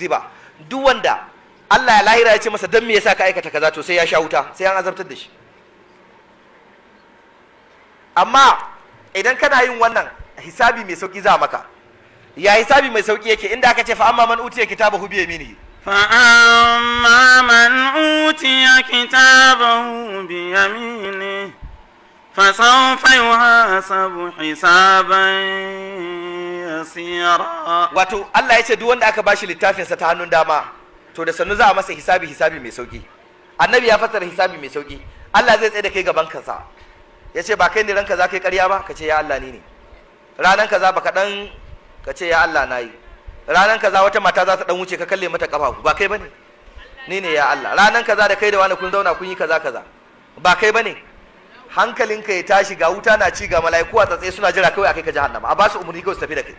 Ziba duk wanda Allah ya lahira ya ce masa dan me yasa ka aikata kaza, to sai ya sha wuta, sai an azabtar da shi. Amma idan kana yin wannan hisabi mai sauki za maka. Ya hisabi mai sauki yake? Inda aka ce fa amma man utiya kitabahu bi yaminihi. Fa amma man utiya kitabahu bi yaminihi fa sawfa yuhasabu hisaban yasira. Wato Allah ya ce duk wanda aka bashi littafin sa ta hannun dama, to da sannu za a masa hisabi, hisabi mai sauki. Annabi ya fassara hisabi mai sauki. Allah zai tsaye da kai gaban kansa, ya ce ba kai ne ranka za ka yi ƙarya ba? Ka ce ya Allah ni ne. Ranan kaza baka dan, ka ce ya Allah nayi. Ranan kaza wata mata za ta dan wuce ka kalle mata kafafu, ba kai bane? Ni ne ya Allah. Ranan kaza da kai da wani kun zauna kun yi kaza kaza, ba kai bane? Hankalinka ya tashi, ga wuta na ci, ga mala'iku a tsatsaye suna jira kawai akai ka jahannama, a ba su umarni kawai su tafi da kai.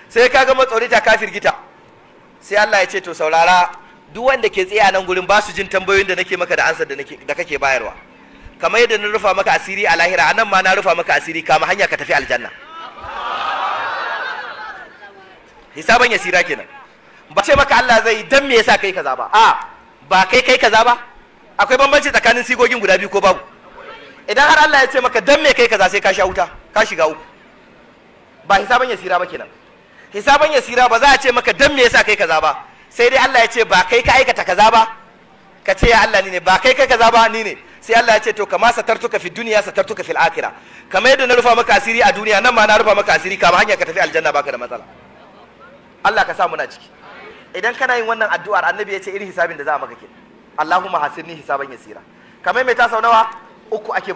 Sai ka ga matsorita ka firgita, sai Allah ya ce to saurara, duk wanda ke tsaye a nan gurin ba su jin tambayoyin da nake maka da ansar da nake da kake bayarwa. Kamar yadda na rufa maka asiri a lahira, anan ma na rufa maka asiri, kama hanya ka tafi aljanna. Hisaban yasira kenan. Ba ce maka Allah zai dan me yasa kai kaza ba, a ba kai kai kaza ba. Akwai bambanci tsakanin sigogin guda biyu ko babu? Idan har Allah ya ce maka dan me kai kaza, sai ka sha wuta, ka shiga uku. Ba hisaban yasira ba kenan. Hisaban yasira ba za a ce maka dan me yasa kai kaza ba, sai dai Allah ya ce ba kai ka aikata kaza ba, ka ce ya Allah ni ne. Ba kai kai kaza ba, ni ne. Sai Allah ya ce to kama satartuka fi duniya satartuka fil akhirah. Kamar yadda na rufa maka asiri a duniya, nan ma na rufa maka asiri, kama hanya ka tafi aljanna, baka da matsala. Allah ka sa muna ciki. Idan kana yin wannan addu'ar, annabi ya ce irin hisabin da za a maka ke. Allahumma hasibni hisaban yasira. Kamar mai ta sau nawa? Uku ake.